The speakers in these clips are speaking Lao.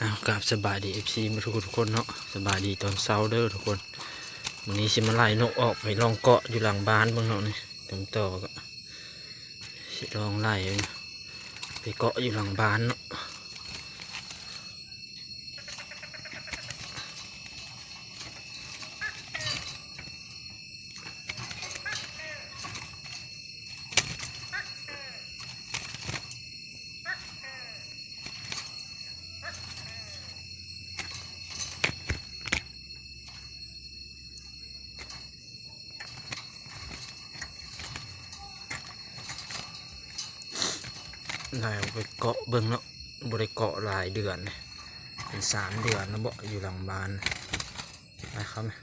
ອ້າວ ກາບສະບາຍດີ ເອັຟຊີ ທຸກຄົນເນາະ. ສະບາຍດີຕອນເຊົ້າເດີທຸກຄົນ. ມື້ນີ້ຊິມາໄລ່ນົກອອກໄປລອງເກາະຢູ່ຫຼັງບ້ານເບິ່ງເນາະ. ນີ້ ຕອນຕໍ່ກໍຊິລອງໄລ່ໄປເກາະຢູ່ຫຼັງບ້ານເນາະ. ໄລ່ອອກໄປເກາະເບິ່ງເນາະ. ບໍ່ໄດ້ເກາະຫຼາຍເດືອນ ເປັນສາມເດືອນແລ້ວເບາະ ຢູ່ຫຼັງບ້ານ. ໄປເຂົ້າມາ.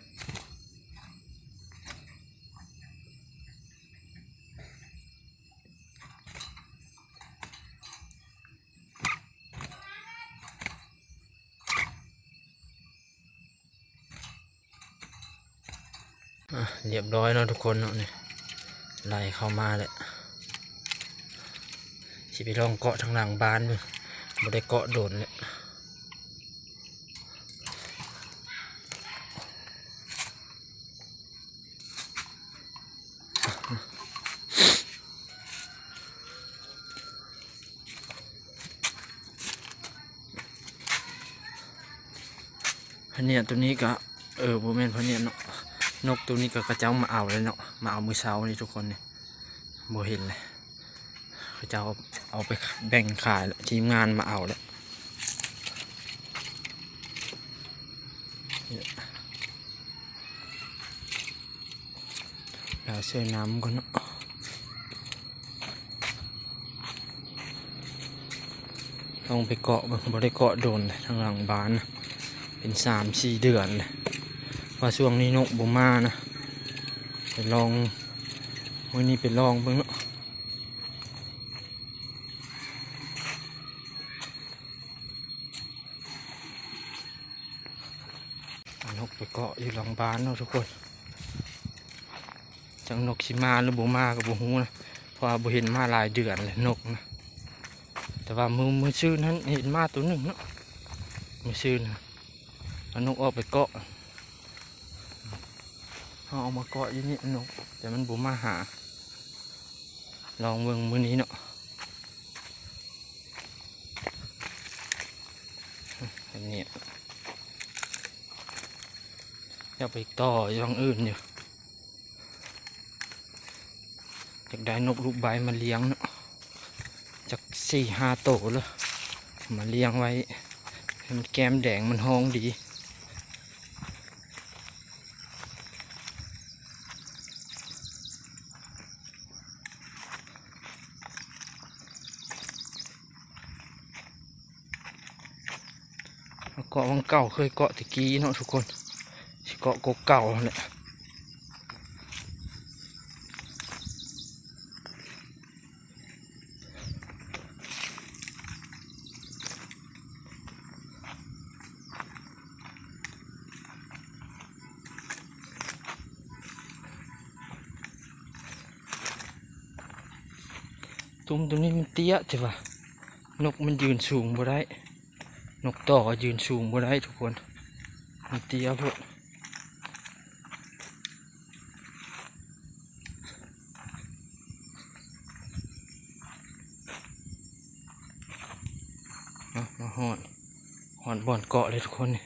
ອ່ະ ລຽບຮ້ອຍເນາະທຸກຄົນເນາະ. ນີ້ ໄລ່ເຂົ້າມາແລ້ວ ຊິໄປລອງເກາະທາງຫຼັງບ້ານເບິ່ງ. ບໍ່ໄດ້ເກາະດົນແລ້ວ. ພະເນດໂຕນີ້ກະ ເອີ ບໍ່ແມ່ນພະເນດເນາະ. ນົກໂຕນີ້ກະເຂົາເຈົ້າມາເອົາແລ້ວເນາະ. ມາເອົາມື້ເຊົ້ານີ້ທຸກຄົນ ນີ້ ບໍ່ເຫັນເລີຍ. ເຂົາເຈົ້າເອົາໄປແບ່ງຂາຍແລ້ວ ທີມງານມາເອົາແລ້ວ. ດາວຊ່ວຍນ້ຳກ່ອນເນາະ. ລອງໄປເກາະເບິ່ງ ບໍ່ໄດ້ເກາະດົນ ທາງຫຼັງບ້ານນະ ເປັນສາມສີ່ເດືອນແລ້ວ. ວ່າຊ່ວງນີ້ນົກບໍ່ມານະ. ໄປລອງ ມື້ນີ້ໄປລອງເບິ່ງເນາະ. ເອົານົກໄປເກາະຢູ່ຫຼັງບ້ານເນາະທຸກຄົນ. ຈັກນົກຊິມາຫຼືບໍ່ມາກໍບໍ່ຮູ້ນະ ເພາະວ່າບໍ່ເຫັນມາຫຼາຍເດືອນແລ້ວນົກນະ. ແຕ່ວ່າມື້ ມື້ຊືນຫັ້ນເຫັນມາໂຕໜຶ່ງເນາະ. ມື້ຊືນເອົານົກອອກໄປເກາະ. ເຮົາເອົາມາເກາະຢູ່ນີ້ນົກ ແຕ່ມັນບໍ່ມາຫາ. ລອງເບິ່ງມື້ນີ້ເນາະ. ອັນນີ້ຢາກໄປຕໍ່ຢູ່ທາງອື່ນຢູ່. ຢາກໄດ້ນົກລູກໄບມາລ້ຽງເນາະ ຈັກສີ່ຫ້າໂຕເລີຍ ມາລ້ຽງໄວ້ໃຫ້ມັນແກ້ມແດງ ມັນຮ້ອງດີ. ເກາະວັງເກົ່າ ເຄີຍເກາະແຕ່ກີ້ເນາະທຸກຄົນ ຊິເກາະກົກເກົ່າຫັ້ນແຫຼະ. ຕຸ້ມໂຕນີ້ມັນເຕ້ຍແທ້ວ່າ ນົກມັນຢືນສູງບໍ່ໄດ້ ນົກຕໍ່ກໍຢືນສູງບໍ່ໄດ້ທຸກຄົນ ມັນເຕ້ຍໂພດ. ເອົາ ມາຮອດ ຮອດບ່ອນເກາະເລີຍທຸກຄົນ ນີ້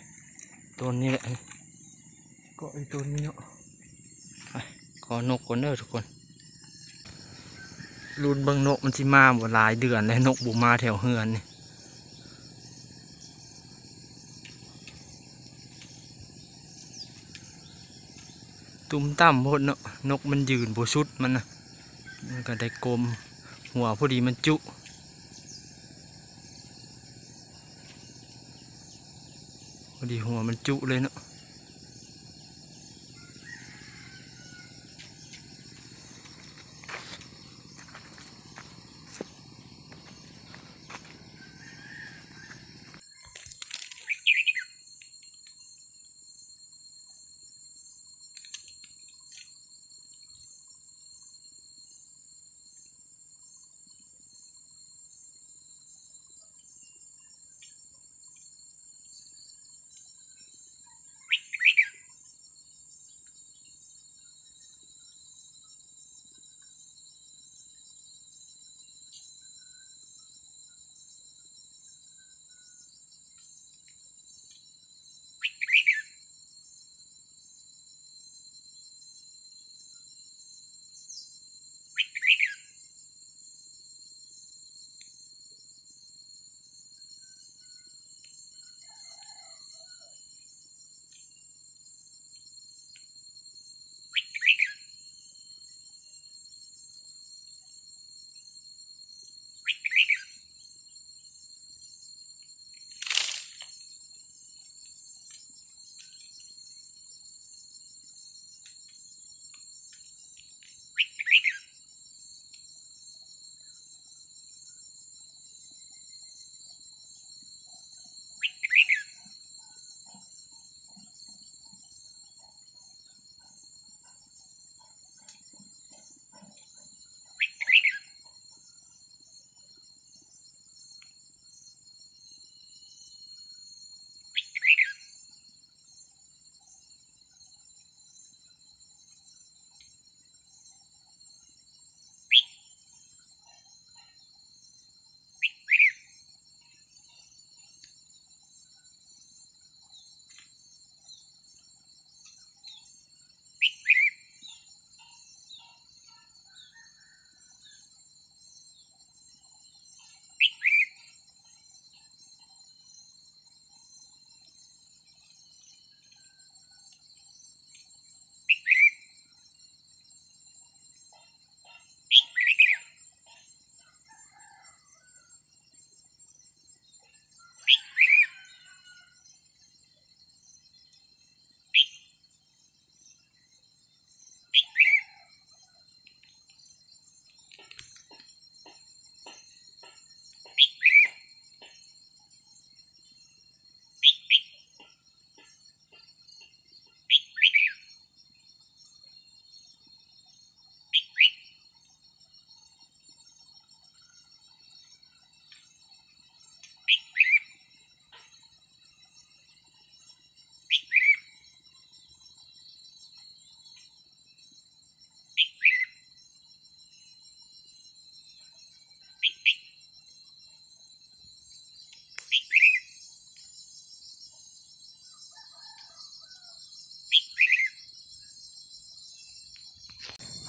ຕົ້ນນີ້ແຫຼະ ເກາະຢູ່ຕົ້ນນີ້ເນາະ. ໄປ ຂໍນົກກ່ອນເດີທຸກຄົນ ລຸ້ນເບິ່ງນົກມັນຊິມາບໍ່ ຫຼາຍເດືອນແລ້ວ ນົກບໍ່ມາແຖວເຮືອນນີ້. ຕຸ້ມຕ່ຳໂພດເນາະ ນົກມັນຢືນບໍ່ສຸດມັນນະ ມັນກໍໄດ້ກົມ ຫົວພໍດີມັນຈຸ ພໍດີຫົວມັນຈຸເລີຍເນາະ.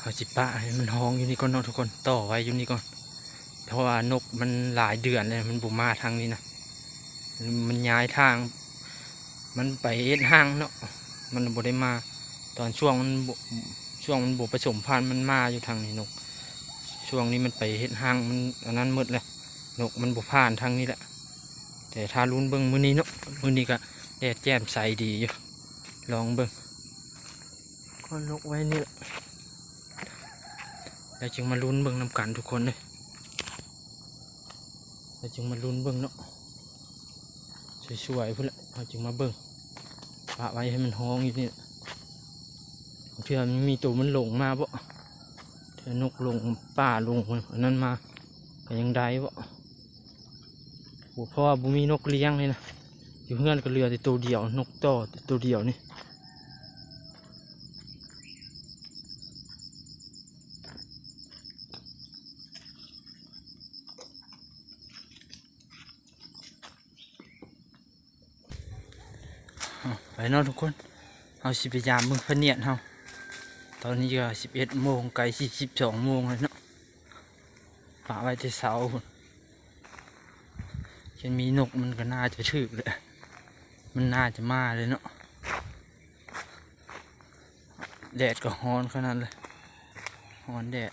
ເຮົາຊິປະໃຫ້ມັນຮ້ອງຢູ່ນີ້ກ່ອນເນາະທຸກຄົນ, ຕໍ່ໄວ້ຢູ່ນີ້ກ່ອນ ເພາະວ່ານົກມັນຫຼາຍເດືອນແລ້ວ ມັນບໍ່ມາທາງນີ້ນະ, ມັນຍ້າຍທາງ ມັນໄປເຮັດຮັງເນາະ, ມັນບໍ່ໄດ້ມາ. ຕອນຊ່ວງມັນບໍ່ ຊ່ວງມັນບໍ່ປະສົມພັນ ມັນມາຢູ່ທາງນີ້ນົກ, ຊ່ວງນີ້ມັນໄປເຮັດຮັງ ມັນອັນນັ້ນໝົດແລ້ວ, ນົກມັນບໍ່ຜ່ານທາງນີ້ແຫຼະ. ແຕ່ຖ້າລຸ້ນເບິ່ງມື້ນີ້ເນາະ, ມື້ນີ້ກະແດດແຈ່ມໃສດີຢູ່, ລອງເບິ່ງ. ກໍນົກໄວ້ນີ້ແຫຼະ ແລ້ວຈຶ່ງມາລຸ້ນເບິ່ງນຳກັນທຸກຄົນເດີ, ແລ້ວຈຶ່ງມາລຸ້ນເບິ່ງເນາະ, ສວຍໆ ພຸ້ນແຫຼະ ເຮົາຈຶ່ງມາເບິ່ງ. ປະໄວ້ໃຫ້ມັນຮ້ອງຢູ່ນີ້ແຫຼະ, ເທື່ອມັນມີໂຕມັນຫຼົງມາບໍ, ເທື່ອນົກຫຼົງ ປາຫຼົງ ອັນນັ້ນມາ ກະຍັງໄດ້ບໍ. ໂອ້ ເພາະວ່າບໍ່ມີນົກລ້ຽງເລີຍນະ, ຢູ່ເຮືອນກໍເຫຼືອແຕ່ໂຕດຽວ, ນົກຕໍ່ແຕ່ໂຕດຽວນີ້. ເອົາ ໄປເນາະທຸກຄົນ, ເຮົາຊິໄປຢາມເບິ່ງພະນຽດເຮົາ. ຕອນນີ້ກໍສິບເອັດໂມງ ໃກ້ຊິສິບສອງໂມງແລ້ວເນາະ, ປະໄວ້ແຕ່ເຊົ້າພຸ້ນ. ຄັນມີນົກມັນກໍໜ້າຈະຖືກແຫຼະ, ມັນໜ້າຈະມາເລີຍເນາະ. ແດດກໍຮ້ອນຂະໜາດເລີຍ, ຮ້ອນແດດ.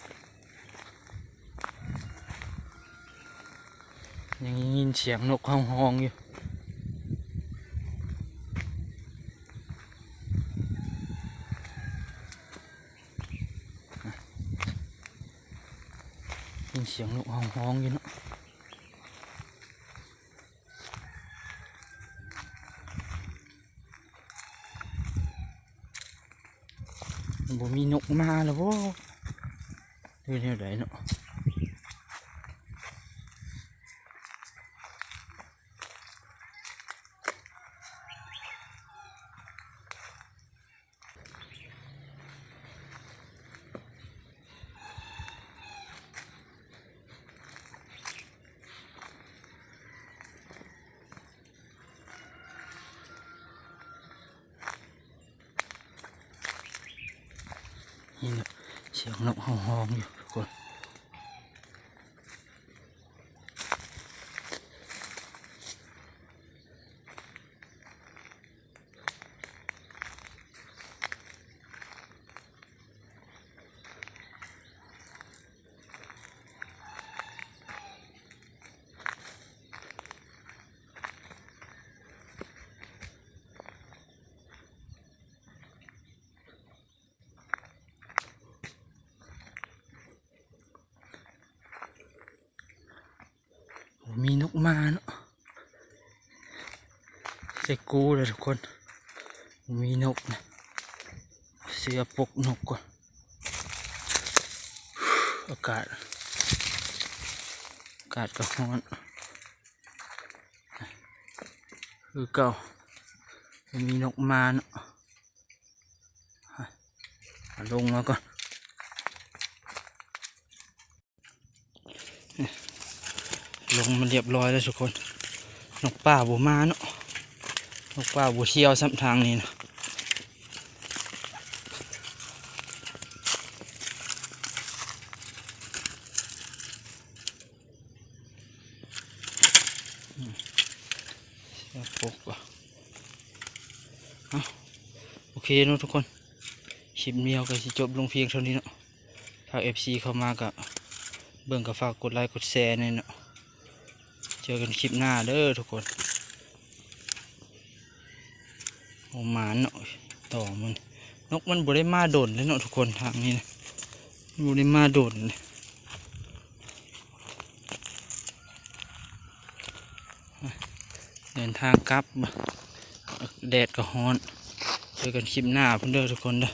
ຍັງໄດ້ຍິນສຽງນົກຮ້ອງໆຢູ່, ຍິນສຽງນົກຮ້ອງໆຢູ່ເນາະ. ບໍ່ມີນົກມາແລ້ວບໍ ຫຼືແນວໃດເນາະ? ນີ້ນະ ສຽງນົກຮ້ອງໆຢູ່ທຸກຄົນ. ໂອ້ ມີນົກມາເນາະ ໃສ່ກູເດີທຸກຄົນ. ມີນົກນະ ເສື້ອປົກນົກກ່ອນ. ອາກາດ ອາກາດກໍຮ້ອນຄືເກົ່າ. ມີນົກມາເນາະ ເອົາລົງມາກ່ອນ. ລົງມາຮຽບຮ້ອຍແລ້ວທຸກຄົນ. ນົກປ່າບໍ່ມາເນາະ ນົກປ່າບໍ່ທ່ຽວຊ້ຳທາງນີ້ນະ. ອືມ ເສື້ອປົກ ເອົາ ໂອເຄເນາະທຸກຄົນ ຄລິບນີ້ເຮົາກໍຊິຈົບລົງພຽງເທົ່ານີ້ເນາະ. ຖ້າເອັຟຊີເຂົ້າມາກໍເບິ່ງ ກໍຝາກກົດໄລກົດແຊແດ່ເນາະ. ເຈີກັນຄລິບໜ້າເດີທຸກຄົນ. ໂອ້ ໝານເນາະ ຕໍ່ມັນ. ນົກມັນບໍ່ໄດ້ມາດົນເລີຍເນາະທຸກຄົນ ທາງນີ້ນະ ບໍ່ໄດ້ມາດົນເລີຍ. ເດີນທາງກັບ ແດດກໍຮ້ອນ. ເຈີກັນຄລິບໜ້າພຸ້ນເດີທຸກຄົນເດີ.